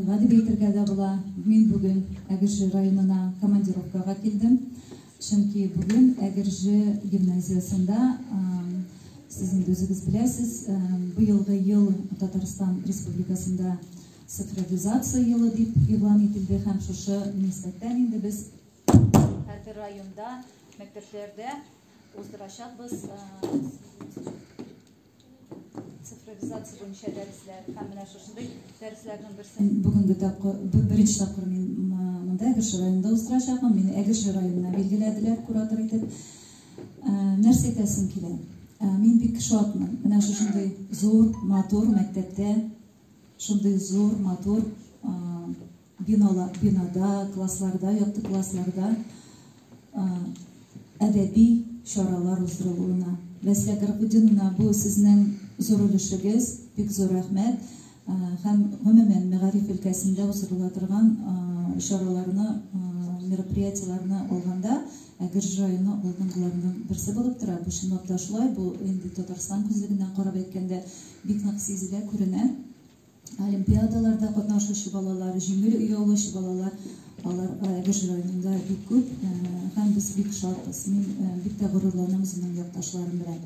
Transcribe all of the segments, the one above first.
вакыйга дип әйтергә дә була. Мин бүген Әгерҗе районына командировкага килдем. Чөнки бүген Әгерҗе гимназиясендә, сез инде үзегез беләсез, быелгы ел Татарстан Республикасында цифровизация елы дип игълан ителде һәм шушы нисбәттән инде без һәрбер районда, мәктәпләрдә уздырачакбыз цифровизация буенча дәресләр һәм менә шушындый дәресләрнең берсен бүгенге тапкыр, беренче тапкыр мин монда Әгерҗе районында уздырачакмын. Мине Әгерҗе районына билгеләделәр куратор итеп. Нәрсә әйтәсем килә? Мин бик шатмын. Менә шушындый зур, матур мәктәптә, шундый зур, матур бинала, бинада, классларда, якты классларда әдәби чаралар уздырылуына. Вәсилә Гарәфетдиновна, бу сезнең зур өлешегез, бик зур рәхмәт. Һәм гомумән мәгариф өлкәсендә уздырыла торган чараларны, мероприятиеләрне алганда, Әгерҗе районы алдынгыларының берсе булып тора. Бу чынлап та шулай, бу инде Татарстан күзлегеннән карап әйткәндә бик нык сизелә, күренә. Олимпиадаларда катнашучы балалар, җиңел оялучы балалар, алар Әгерҗе районында бик күп һәм без бик шатбыз. Мин бик тә горурланам үземнең якташларым белән.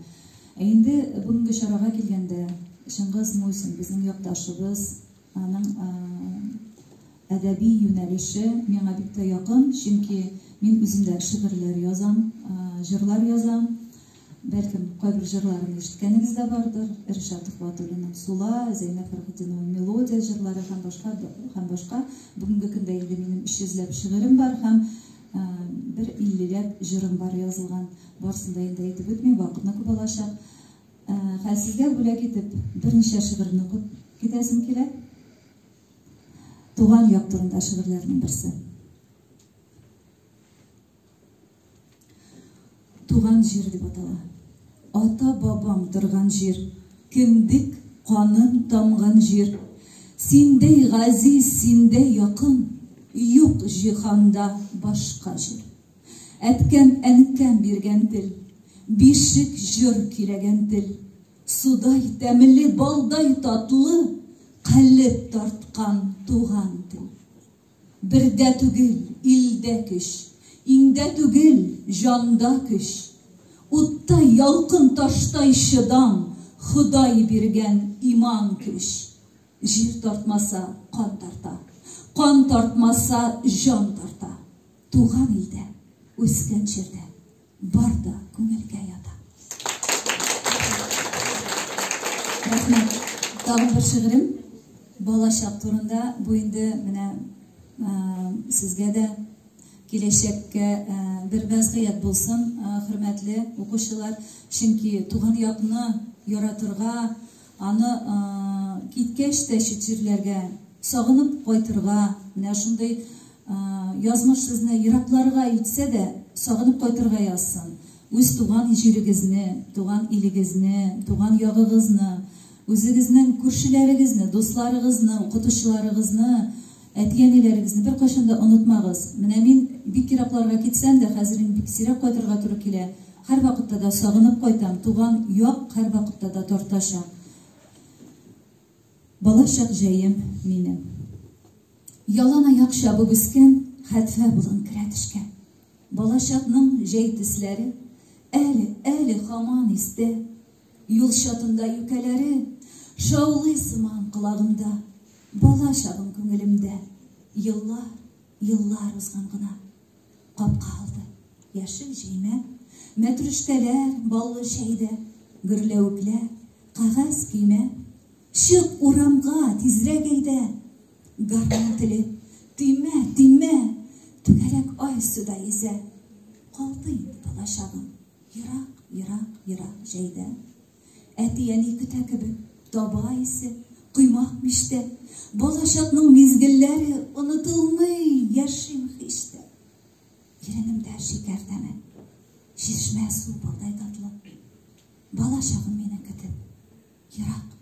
Ә инде бүгенге чарага килгәндә, Чыңгыз Мусин безнең якташыбыз, аның әдәби юнәлеше миңа бик тә якын, чөнки мин үзем дә шигырьләр язам, җырлар язам. Бәлкем, кайбер җырларымны ишеткәнегез дә бардыр. Ришат Төхвәтуллинның Сула, Зәйнәб Фәрхетдинованың Мелодия җырлары һәм башка һәм башка. Бүгенге көндә инде минем 300 ләп шигырем бар һәм бер 50 ләп җырым бар язылган. Барысын да инде әйтеп үтмим, вакытны күп алачак. Хәзер сезгә бүләк итеп берничә шигырьне укып китәсем килә. Туган як турында шигырьләрнең берсе. Туган җир дип атала. Ата-бабам торган җир, кендек каным тамган җир. Синдәй газиз, синдәй якын, юк җиһанда башка җир. Әткәм, әнкәм биргән тел, бишек җыр көйләгән тел. Судай тәмле, балдай татлы, калеб тарткан туган тел. Бердә түгел, илдә көч, иңдә түгел, җанда көч. Уттай ялкын, таштай чыдам, Ходай биргән иман көч. Җир тартмаса, кан тарта, кан тартмаса, җан тарта. Туган илдә, үскән җирдә бар да күңелгә ята. Рәхмәт. Тагын бер шигырем балачак турында. Бу инде менә сезгә дә киләчәккә бер вәзгыять булсын, хөрмәтле укучылар. Чөнки туган якны яратырга, аны киткәч тә чит җирләргә сагынып кайтырга, менә шундый Язмыш сезне еракларга илтсә дә, сагынып кайтырга язсын. Үз туган җирегезне, туган илегезне, туган ягыгызны, үзегезнең күршеләрегезне, дусларыгызны, укытучыларыгызны, әти-әниләрегезне беркайчан да онытмагыз. Менә мин бик еракларга китсәм дә, хәзер инде бик сирәк кайтырга туры килә, һәрвакытта да сагынып кайтам, туган як һәрвакытта да тартачак. Балачак җәем минем. Ялан аяк чабып үскән, хәтфә болын керә төшкән. Балачакның җәй төсләре әле, әле һаман истә. Юл чатында юкәләре шаулый сыман колагымда. Бала чагым күңелемдә. Еллар, еллар узган гына. Капка алды. Яшел җәймә, мәтрүшкәләр, баллы чәйдә, гөрләвекләр, кәгазь көймә. Чык урамга, тизрәк әйдә. Гармун теле, төймә, төймә, түгәрәк ай суда йөзә. Калды инде балачагым, ерак, ерак, ерак җәйдә. Әти-әни көтә кебек, таба исе, коймак мичтә. Балачакның мизгелләре онытылмый, яшим һич тә. Иренемдә шикәр тәме, чишмә су балдай татлы. Балачагым мине көтеп, ерак.